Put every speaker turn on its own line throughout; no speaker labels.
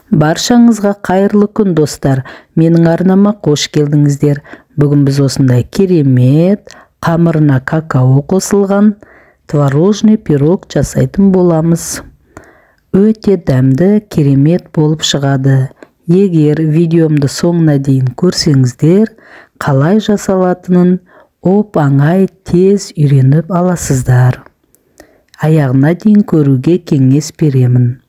Баршаңызға қайырлы күн, достар. Менің арнама қош келдіңіздер. Бүгін біз осындай керемет қамырына какао қосылған творожный пирог жасайтын боламыз. Өте дәмді, керемет болып шығады. Егер видеомды соңына дейін көрсеңіздер, қалай жасалатынын оп-оңай тез үйреніп аласыздар. Аяғына дейін көруге кеңес беремін.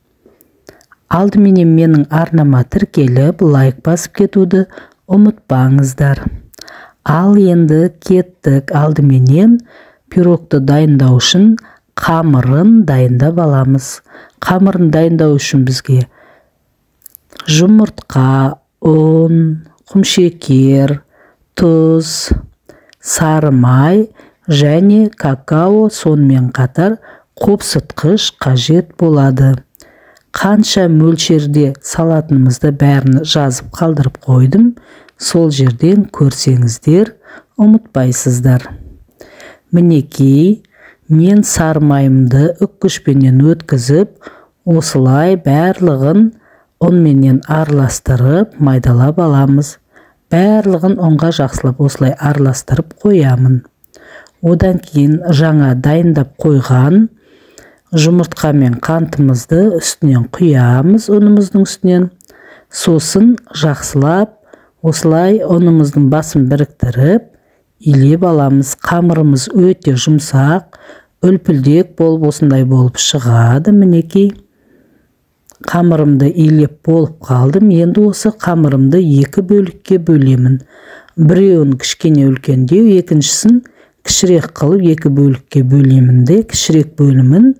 Алдыменен менің арнама тіркеліп, лайк басып кетуді ұмытпаңыздар. Ал енді кеттік. Алдыменен пирогты дайындау үшін қамырын дайындап аламыз. Қамырын дайындау үшін бізге жұмыртқа, ұн, құмшекер, тұз, сары май және какао, сонымен қатар қопсытқыш қажет болады. Қанша мөлшерде салатынымызды бәрін жазып қалдырып қойдым. Сол жерден көрсеңіздер, ұмытпайсыздар. Мінекей, мен сары майымды үккішпенен өткізіп, осылай барлығын ұнменен араластырып, майдалап аламыз. Барлығын ұнға жақсылап осылай араластырып қоямын. Одан кейін жаңа дайындап қойған жұмыртқа мен қантымызды үстінен құямыз, ұнымыздың үстінен. Сосын жақсылап осылай ұнымыздың басын біріктіріп, илеп аламыз. Қамырымыз өте жұмсақ, үлпілдек болып осындай болып шығады. Мінекей, қамырымды илеп болып қалдым. Енді осы қамырымды екі бөлікке бөлемін. Біреуін кішкене үлкендеу, екіншісін кішірек қылып екі бөлікке бөлемін де, кішірек бөлімін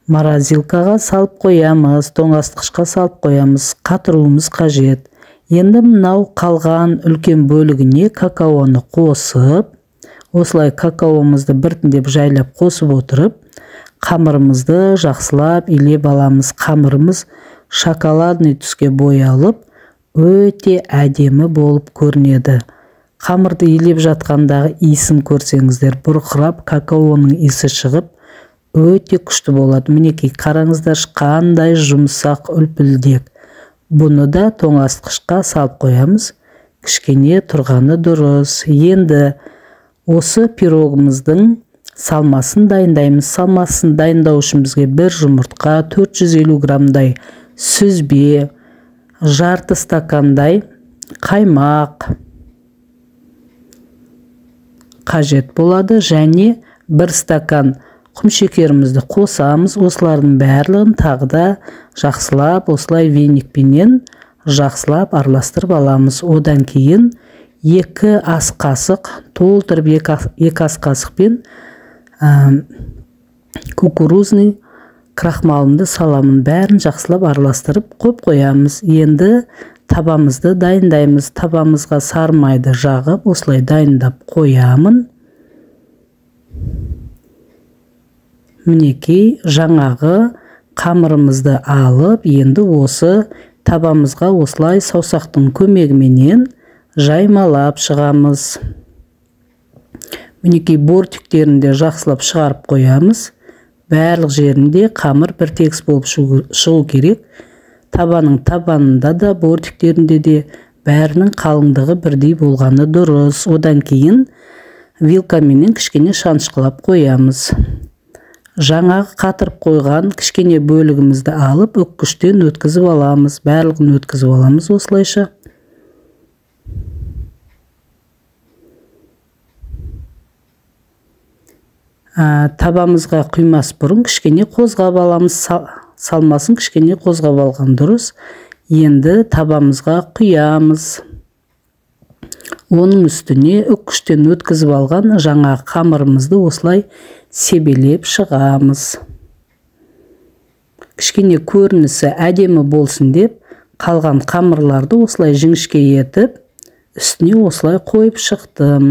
морозилкаға салып қоямыз, тоңазытқышқа салып қоямыз, қатыруымыз қажет. Енді мынау қалған үлкен бөлігіне какаоны қосып, осылай какаомызды біртіндеп жайлап қосып отырып, қамырымызды жақсылап илеп аламыз. Қамырымыз шоколадный түске боялып, өте әдемі болып көрінеді. Қамырды илеп жатқандағы иісін көрсеңіздер, бұрқырап какаоның иісі шығып, өте күшті болады. Мінекей, қараңыздаршы, қандай жұмсақ үлпілдек. Бұны да тоңазытқышқа салып қоямыз. Кішкене тұрғаны дұрыс. Енді осы пирогымыздың салмасын дайындаймыз. Салмасын дайындау үшін бізге бір жұмыртқа, 450 граммдай сүзбе, жарты стакандай қаймақ қажет болады және бір стакан құмшекерімізді қосамыз. Осылардың барлығын тағы да жақсылап осылай веникпенен жақсылап араластырып аламыз. Одан кейін 2 ас қасық толтырып, 2 ас қасықпен кукурузный крахмалымды саламын. Бәрін жақсылап араластырып қойып қоямыз. Енді табамызды дайындаймыз. Табамызға сары майды жағып осылай дайындап қоямын. Мінекей, жаңағы қамырымызды алып, енді осы табамызға осылай саусақтың көмегіменен жаймалап шығамыз. Мінекей, бортиктерін де жақсылап шығарып қоямыз. Барлық жерінде қамыр бір тегіс болып шығу керек. Табаның табанында да, бортиктерінде де бәрінің қалыңдығы бірдей болғаны дұрыс. Одан кейін вилкаменен кішкене шанышқылап қоямыз. Жаңағы қатырып қойған кішкене бөлігімізді алып, үккіштен өткізіп аламыз. Барлығын өткізіп аламыз осылайша. Табамызға құймас бұрын кішкене қозғап аламыз. Салмасын кішкене қозғап алған дұрыс. Енді табамызға құямыз. Оның үстіне үккіштен өткізіп алған жаңа қамырымызды осылай себелеп шығамыз. Кішкене көрінісі әдемі болсын деп қалған қамырларды осылай жіңішке етіп, үстіне осылай қойып шықтым.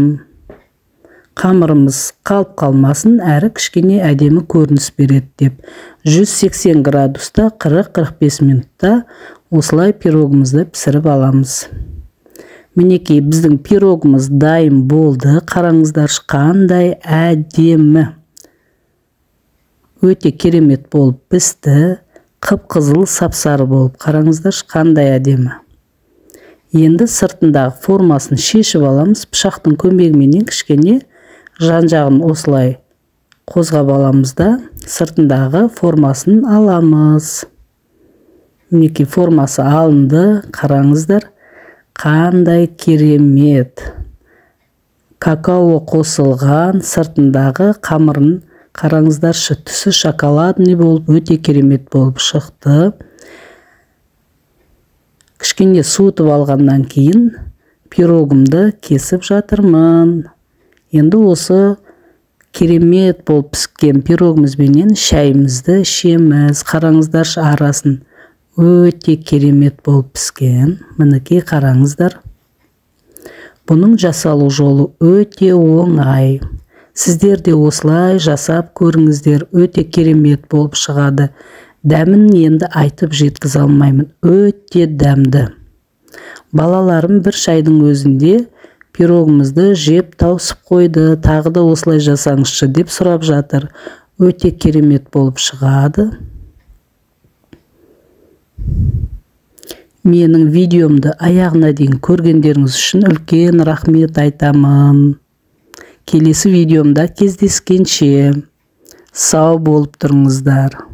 Қамырымыз қалып қалмасын, әрі кішкене әдемі көрініс береді деп. 180 градуста 40-45 минутта осылай пирогымызды пісіріп аламыз. Мінекей, біздің пирогымыз дайын болды. Қараңыздаршы, қандай әдемі. Өте керемет болып пісті. Қып-қызыл сап-сары болып, қараңыздаршы, қандай әдемі. Енді сыртындағы формасын шешіп аламыз. Пышақтың көмегіменен кішкене жан-жағын осылай қозғап аламыз да, сыртындағы формасын аламыз. Мінекей, формасы алынды. Қараңыздар, қандай керемет. Какао қосылған сыртындағы қамырын қараңыздаршы, түсі шоколадный болып, өте керемет болып шықты. Кішкене суытып алғаннан кейін пирогымды кесіп жатырмын. Енді осы керемет болып піскен пирогымызбенен шайымызды ішеміз. Қараңыздаршы, арасын өте керемет болып піскен. Мінекей, қараңыздар. Бұның жасалу жолы өте оңай. Сіздер де осылай жасап көріңіздер, өте керемет болып шығады. Дәмін енді айтып жеткізе алмаймын, өте дәмді. Балаларым бір шайдың өзінде пирогымызды жеп тауысып қойды. Тағы да осылай жасаңызшы деп сұрап жатыр. Өте керемет болып шығады. Менің видеомды аяғына дейін көргендеріңіз үшін үлкен рахмет айтамын. Келесі видеомда кездескенше сау болып тұрыңыздар.